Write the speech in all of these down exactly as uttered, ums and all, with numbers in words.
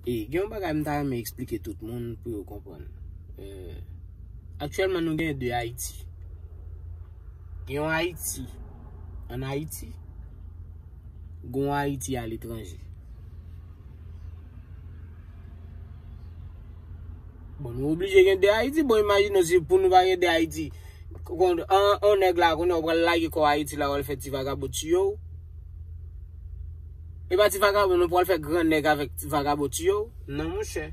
E gen yon bagay m ta renmen eksplike tout moun pou yo konprann. E, aktyèlman, nou gen de Ayiti. Gen yon Ayiti ann Ayiti, gen yon Ayiti aletranje. Bon, nou oblije gen de Ayiti. Bon, imajine w si pou nou pa gen de Ayiti. Kon, an, an nèg la, konnen w pral lage kò Ayiti la, w al fè ti vagabon tiye w. E pa ti vagabon, nou pral fè gran nèg avèk ti vagabon tiye w. Non, monchè.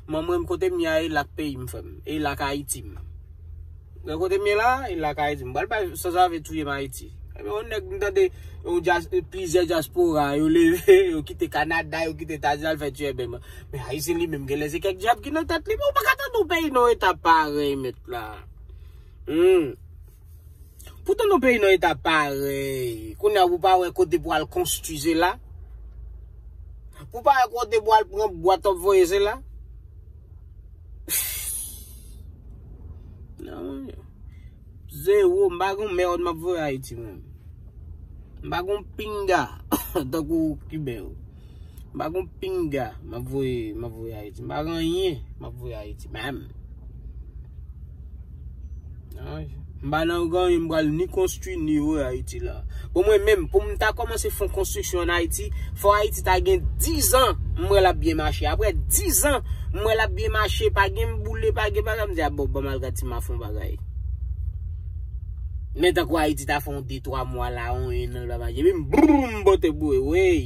Mwen, mwen, kote m ye a, e la k peyi m, frè m. E la k Ayiti m. Gen kote m ye la, e la k Ayiti. M pral bay sanzave touye m Ayiti. Ebyen, yon nèg m tande, yon dyas-, plizyè dyaspora, yo leve, yo kite Kanada, yo kite Etazini, al fè tiye, ebyen, men Ayisyen li menm, genlè se kèk dyab ki nan tèt li, men ou pa ka tande yon peyi nan yon eta parèy, mèt la. Hmm. Pou tande yon peyi nan eta parèy, kounye a ou pa wè kote pou al konstwi se la. Pou pa wè kote pou al pran bwat w ap voye se la. Non, zewo, m pa gon mèd m ap voye Ayiti, mwen. M pa gon pinga, tankou Kiben yo. M pa gon pinga, m ap voye, m ap voye Ayiti. M pa gen anyen, m ap voye Ayiti, menm. Non, m pa nan gen anyen, m pral ni konstwi, ni voye Ayiti la. Bon, mwen menm, pou m ta kòmanse fè yon konstriksyon ann Ayiti, fò Ayiti ta gen diz an, m wè l ap byen mache. Apre diz an, m wè l ap byen mache, pa gen boule, pa gen bagay, m di, a bon, ban m al gad si m a fè yon bagay. Men tankou Ayiti ta fè yon de twa mwa la, yon en an, l pa mache, epi m, brum, m pote boure, wey.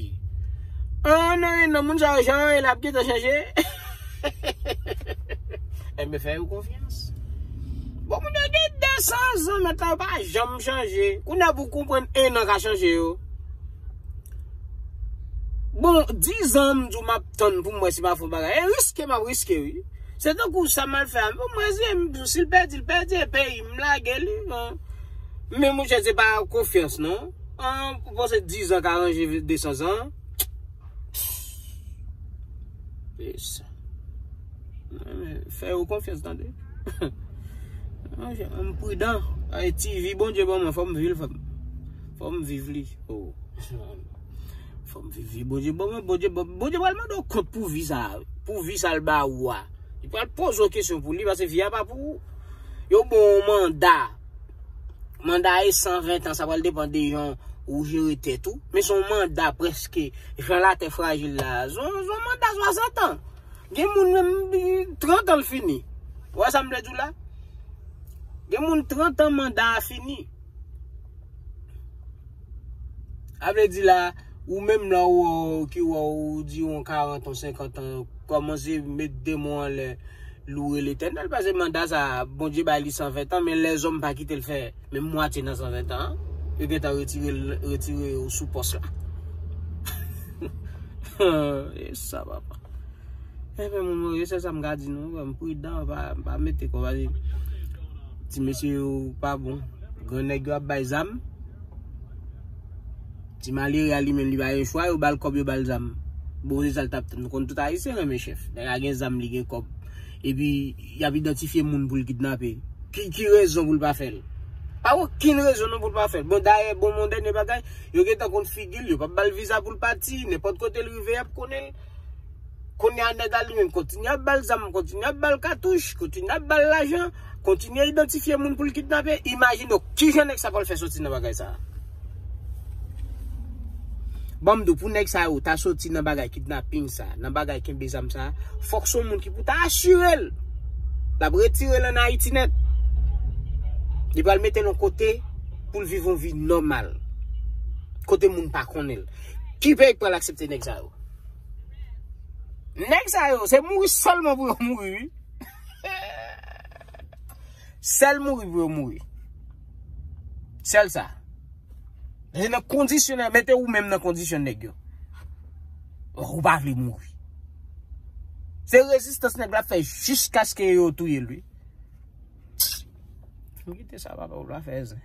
An, non, en an, moun sa yo, jan yo ye la, ap gentan chanje. Enben, fè yo konfyans. Bon, moun yo gen de san zan, mèt la, yo pa janm chanje. Kounye a pou w konprann en an ka chanje yo. Bon, diz an, m di w m ap tann pou m wè si m ap fè yon bagay. E riske m ap riske, wi. Se tankou sa m al fè a. Bon, mwen, si l pèdi, l pèdi, e peyi m lage li, non. Men, monchè, se pa konfyans, non. An, ou panse diz an ka ranje de san zan? E sa. Fè yo konfyans, tande. Monchè, m pridan. Ay, ti vi Bondye ban mwen, fò m viv l, fò m, fò m viv li. Oh. Fò m viv vi Bondye ban mwen, Bondye, Bondye pral mande w kont pou vi sa, pou vi sa l ba ou a. Li pral poze w kesyon pou li, paske vi a pa pou ou. Yo ba w yon manda. Manda e san ven tan, sa pral depann de jan ou jere tèt ou. Men se yon manda prèske, jan latè frajil la. Se yon, se yon manda swasant an. Gen moun menm, trant an l fini. Ou wè sa m vle di w la? Gen moun trant an manda a fini. A vle di la, ou menm la, ou, ki wè ou di yon karant an, senkant an, kòmanse met de mo anlè, loure Letènèl, paske manda sa, Bondye bay li san ven tan, men lèzòm pa kite l fè menm mwatye nan san ven tan an. Yo gentan retire l, retire yo sou pòs la. E sa, papa. Enben, moun mwen, se sa m ka di nou, m pridan, pa, pa mete kò, pa di. Ti mesye yo pa bon. Gran nèg yo ap bay zam. Ti malere a li menm, li pa gen chwa, yo ba l kòb, yo ba l zam. Bon, se sa l t ap tann. Nou konn tout Ayisyen renmen chèf. Nèg la gen zam, li gen kòb. Epi, y ap idantifye moun pou l kidnape. Ki, ki rezon pou l pa fè l? Pa okenn rezon non pou l pa fè l. Bon, dayè, bon, mon dènye bagay, yo gentan konn figi l, yo p ap ba l viza pou l pati, nenpòt kote l rive, y ap konnen l. Kounye a, nèg la li menm kontinye ap ba l zam, kontinye ap ba l katouch, kontinye ap ba l lajan, kontinye idantifye moun pou l kidnape. Imajine w kijan nèg sa pral fè soti nan bagay sa. Ban m di w, pou nèg sa yo ta soti nan bagay kidnaping sa, nan bagay kenbe zam sa, fòk se yon moun ki pou ta asire l l ap retire l ann Ayiti nèt. Li pral mete l yon kote pou l viv yon vi nòmal. Kote moun pa konnen l. Ki peyi k pral aksepte nèg sa yo? Nèg sa yo, se mouri sèlman pou yo mouri, wi. Sèl mouri pou yo mouri. Sèl sa. Se nan kondisyon, mete ou menm nan kondisyon nèg yo. Ou pa vle mouri. Se rezistans nèg la fè jiskaske yo touye l, wi. M kite sa, papa, ou pa fè zen.